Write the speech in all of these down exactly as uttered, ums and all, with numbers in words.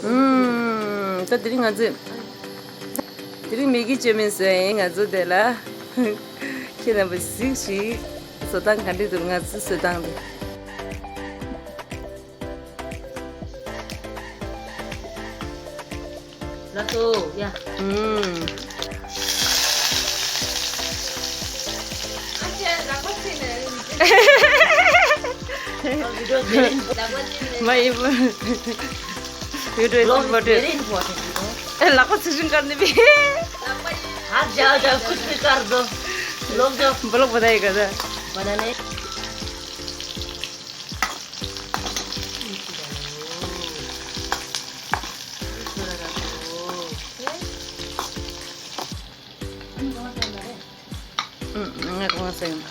ཨུམ། ད་དེ་རིང་ང་ཚོས་དེ་རིང་མེ་གི་བཅོས་མིན་བཟོས་ཡིན། ང་ཚོ་དེ་ལ་ཁྱེད་རྣམ་པ་གཟིགས་ཤིག། བཟོ་སྟངས་ག་འདྲ་འདུག། ང་ཚོའི་བཟོ་སྟངས་དེ། ལགས་སོ། ཡ། ཨུམ། མ་ཡིན་པ། Video is very important, you know. ལག་པ་ཚིག་ཤིང་དཀར་ནི་བི། हाँ, जाओ, जाओ, कुछ भी कर दो। लोग जो ब्लॉग बनाएगा ना। बनाने। ང་གོང་སེང་།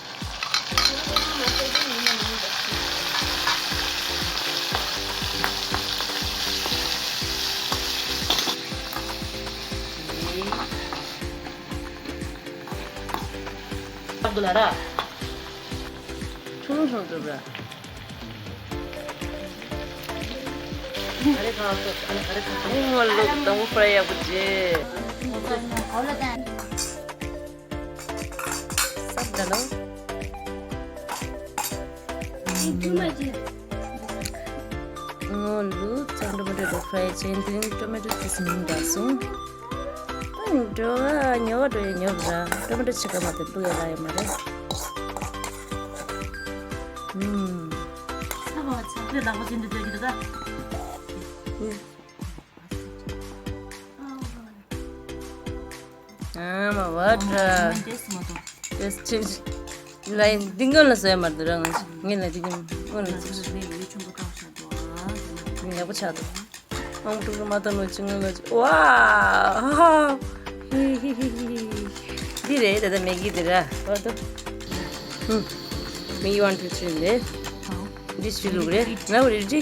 ཆུང་ཆུང་འགྲུབ་ར། ཨ་ནི་ང་ལོ་དང་པོ་ཕར་ཡག་པོ་བྱེད། སབ་ད་ལོ། ངོ་ལུ་ཙང་ཏོ་མ་ཏོ་ལོ་ཕ་རའི་བྱེད་དུས་ཏོ་མ་ཏོ་ཏིས་མིན་འདྲ་སོང་། ཨ་ནི་འགྲོ་ཨ་ཉོ་བ་འགྲོ་ཡ་ཉོ་བ་ར་ཏོ་མ་ཏོ་ཆི་ག་མ་ཏོ་བླུག་ཡ་ལ་ཡ་མ་རེད། ཨུམ། ཨ་མ་བ་ཏྲ། ཏེས་ཆེན་ལ་ཡིན་འདི་སྔོན་ལ་བཟོས་མ་རེད་རང་ངས་ལ་འདི་སྔོན་ལ་ཚིག་ཡག་པོ་ཆགས་འདུག། ཨང་ཀྲུག་ཀྲུག་མ་གཏོང་ནོ་ཅི་ངོ་ལོ་ཅི། ཝའོ། འདི་རེད་ད་ལྟ་མེ་གི་འདི་ར་བར་དུ། ཧུམ། མེ་གི་ཝན་ཊུ་ཐི་རེད། འདི་ཞུ་ལུག་རེད། ན་བ་རེད་འདི།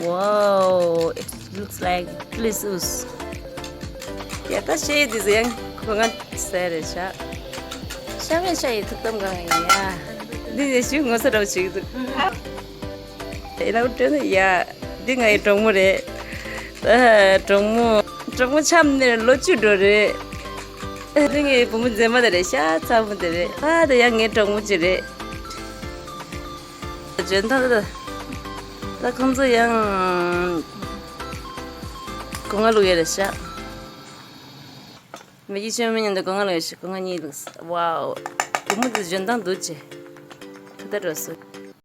Wow, it looks like delicious. ཡ་ད་ཤེས་འདི་ཟེ་ཡང་ཁོ་ང་ཟེར་རེད་ཤག། ཤ་ངའི་ཤ་ཡི་ཐུགས་དམ་གང་ཡིན་ཡ། འདི་ཟེ་ཞུ་ངོ་ས་རོ་ཞིག་འདུག། ཨེ་ལའུ་ཏྲེ་ནི་ཡ། འདི་ངའི་གྲོགས་མོ་རེད། ཨ་གྲོགས་མོ། གྲོགས་མོ་ཆམ་ནས་ལོ་བཅུ་འགྲོ་རེད། འདི་ངའི་བུ་མོ་མཛེས་མ་དེ་རེད་ཤག། ཚ་བོ་དེ་རེད། ཨ་དེ་ཡང་ངའི་གྲོགས་མོ་ཅིག་རེད། འཇོན་ཐང་དེ། ད་ཁོང་ཚོ་ཡང་སྒོ་ང་བླུག་ཡ་རེད་ཤག། མེ་གི་བཅོས་མིན་ཉིན་དུ་སྒོ་ང་ལ་ཡོད་ཤག། སྒོ་ང་གཉིས་བླུགས། ཝའོ། བུ་མོ་དེ་འཇོན་ཐང་འདུག་ཅེ། ད་ལྟ་འགྲོ་སོང་།